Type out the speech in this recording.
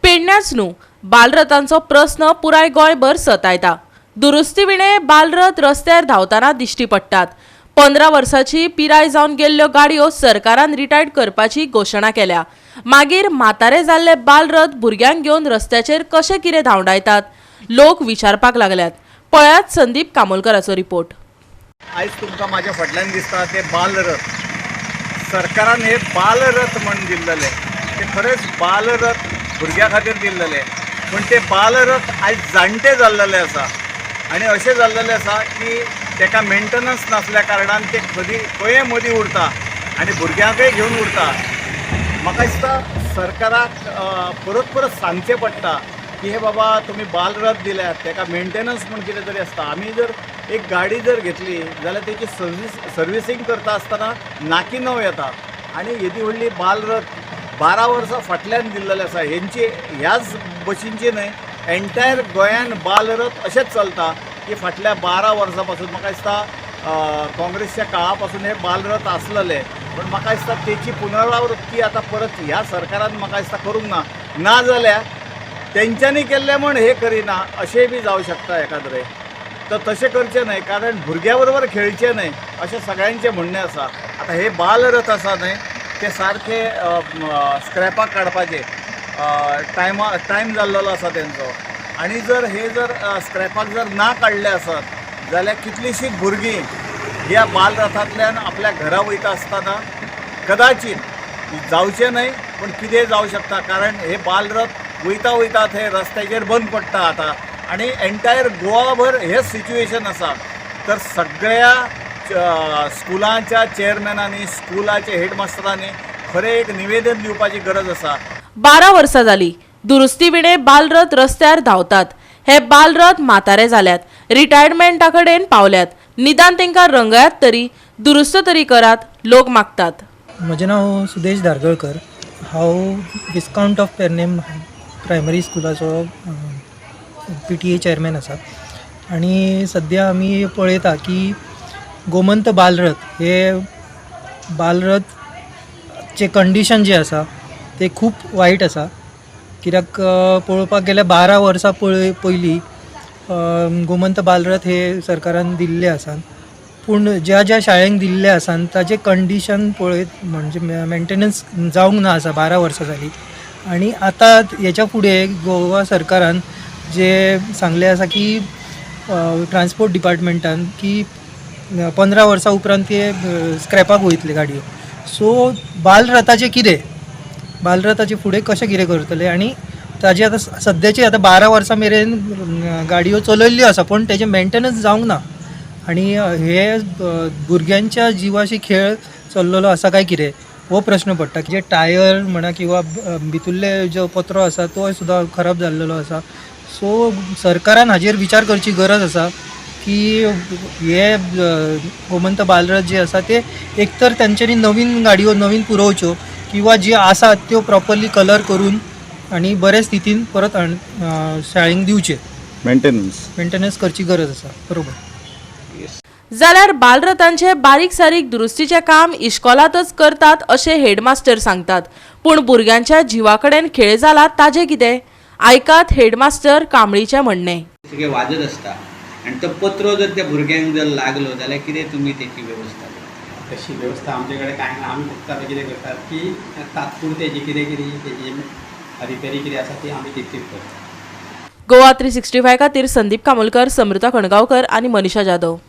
पेडण्याच न्हू, बालरथांचो प्रस्न पुराय गोंयभर सतायता. दुरुस्ती विणे बालरथ रस्त्यार धांवतना दिश्टी पडटात. 15 वर्साची पिराय जावन गेल्ल्यो गाडयो सरकारान रिटायर्ड करपाची घोशणा केल्या. मागीर म्हातारे जाल्ले बालरथ भुरग्यांक घेवन रस्त्याचेर कशे कितें धांवडायतात, लोक विचारपाक लागल्यात. पळयात संदीप कामोलकराचो रिपोर्ट. आयज तुमकां म्हाज्या फाटल्यान दिसता ते बालरथ. सरकारान हे बालरथ म्हण दिल्लेले, ते खरेंच बालरथ भुरग्यां खातीर दिल्लेले, पूण ते बालरथ आयज जाणटे जाल्लेले आसा आनी अशें जाल्लेलें आसा की तेका मेंटेनन्स नासल्या कारणान ते खदी खंय मदीं उरता आनी भुरग्यांकय घेवन उरता. म्हाका दिसता सरकाराक परत परत सांगचें पडटा की हे बाबा, तुमी बालरथ दिल्यात, तेका मेंटेनन्स म्हूण कितें तरी आसता. आमी जर एक गाडी जर घेतली जाल्यार तेची सर्विसींग करता आसतना नाकी नव येता आनी येदी व्हडली बालरथ 12 वर्सां फाटल्यान दिल्लेले आसा. हेंची ह्याच बशींची न्हय, एंटायर गोंयान बालरथ अशेंच चलता की फाटल्या 12 वर्सां पासून, म्हाका दिसता काँग्रेसच्या काळा पासून हे बालरथ आसलेले. पूण म्हाका दिसता तेची पुनरावृत्ती आतां परत ह्या सरकारान म्हाका दिसता करूंक ना. ना जाल्यार तेंच्यांनी केल्लें म्हण हे करिना अशेंय बी जावं शकता एकाद्रें. तर तशें करचें न्हय, कारण भुरग्यां बरोबर खेळचें न्हय अशें सगळ्यांचें म्हणणें आसा. आतां हे बालरथ आसा न्हय, ते सारके स्क्रॅपाक काडपाचे टायम जाल्लेलो आसा तेंचो. आनी जर हे जर स्क्रॅपाक जर ना काडले आसत जाल्यार कितलींशींच भुरगीं ह्या बालरथांतल्यान आपल्या घरा वयता आसतना कदाचित, जावचें न्हय पूण कितेंय जावं शकता, कारण हे बालरथ वयता वयता थंय रस्त्याचेर बंद पडटा आतां आनी एंटायर गोवाभर हें सिच्युएशन आसा. तर सगळ्या स्कुलांच्या चेअरमॅनांनी, स्कुलाच्या हेडमास्टरांनी खरें एक निवेदन दिवपाची गरज आसा. 12 वर्सां जाली, दुरुस्ती विणे बालरथ रस्त्यार धांवतात. हे बालरथ म्हातारे जाल्यात, रिटायरमेंटा कडेन पावल्यात. निदान तांकां रंगयात तरी, दुरुस्त तरी करात, लोक मागतात. म्हजें नांव सुदेश धारगळकर. हांव विस्काउंट ऑफ पेरनेम प्रायमरी स्कुलाचो पीटीए चेअरमॅन आसा आनी सद्या आमी पळयता की गोमंत बालरथ हे बालरथचें कंडिशन जें आसा तें खूब वायट आसा, कित्याक पळोवपाक गेल्यार 12 वर्सां पयलीं गोमंत बालरथ हे सरकारान दिल्ले आसा. पूण ज्या ज्या शाळेंक दिल्ले आसा ताजें कंडिशन पळयत म्हणजे मेंटेनन्स जावंक ना आसा. 12 वर्सां जालीं आनी आतां हेच्या फुडें गोवा सरकारान जे सांगलें आसा की ट्रान्सपोर्ट डिपार्टमेंटान की 15 वर्सां उपरांत ते स्क्रॅपाक वयतले गाडयो. सो बालरथाचें कितें? बालरथाचें फुडें कशें कितें करतले? आनी ताजे आतां सद्याचे आतां 12 वर्सां मेरेन गाडयो चलयल्ल्यो आसा, पूण तेजें मेंटेनन्स जावंक ना आनी हे भुरग्यांच्या जिवाशी खेळ चल्लेलो आसा काय कितें हो प्रश्न पडटा. जे टायर म्हणा किंवा भितुल्ले जो पत्रो आसा तो सुद्दां खराब जाल्लेलो आसा. सो सरकारान हाजेर विचार करची गरज आसा की हे गोमंत बालरथ जे आसा ते एक तर तेंच्यांनी नवीन गाडयो नवीन पुरोवच्यो किंवा जी आसात त्यो प्रॉपरली कलर करून आनी बरे स्थितीन परत शाळेंक दिवचे. मेंटेनन्स. मेंटेनन्स करची गरज आसा, बरोबर. जाल्यार बालरथांचे बारीक सारीक दुरुस्तीचें काम इश्कोलांतच करतात अशें हेडमास्टर सांगतात. पूण भुरग्यांच्या जिवा कडेन खेळ जाला ताजें कितें? आयकात हेडमास्टर कांबळीचें म्हणणें. सगळें वाजत आसता आनी तो पत्रो जर त्या भुरग्यांक जर लागलो जाल्यार कितें तुमी तेची वेवस्था करता? तशी वेवस्था आमचे कडेन कांय ना. आमी फक्त आतां कितें करतात की तात्पुरते जी कितें कितें तेजी रिपेरी कितें आसा ती आमी तितलीच करता. गोवा 365 खातीर संदीप कामोलकर, समृता खणगांवकर आनी मनीषा जाधव.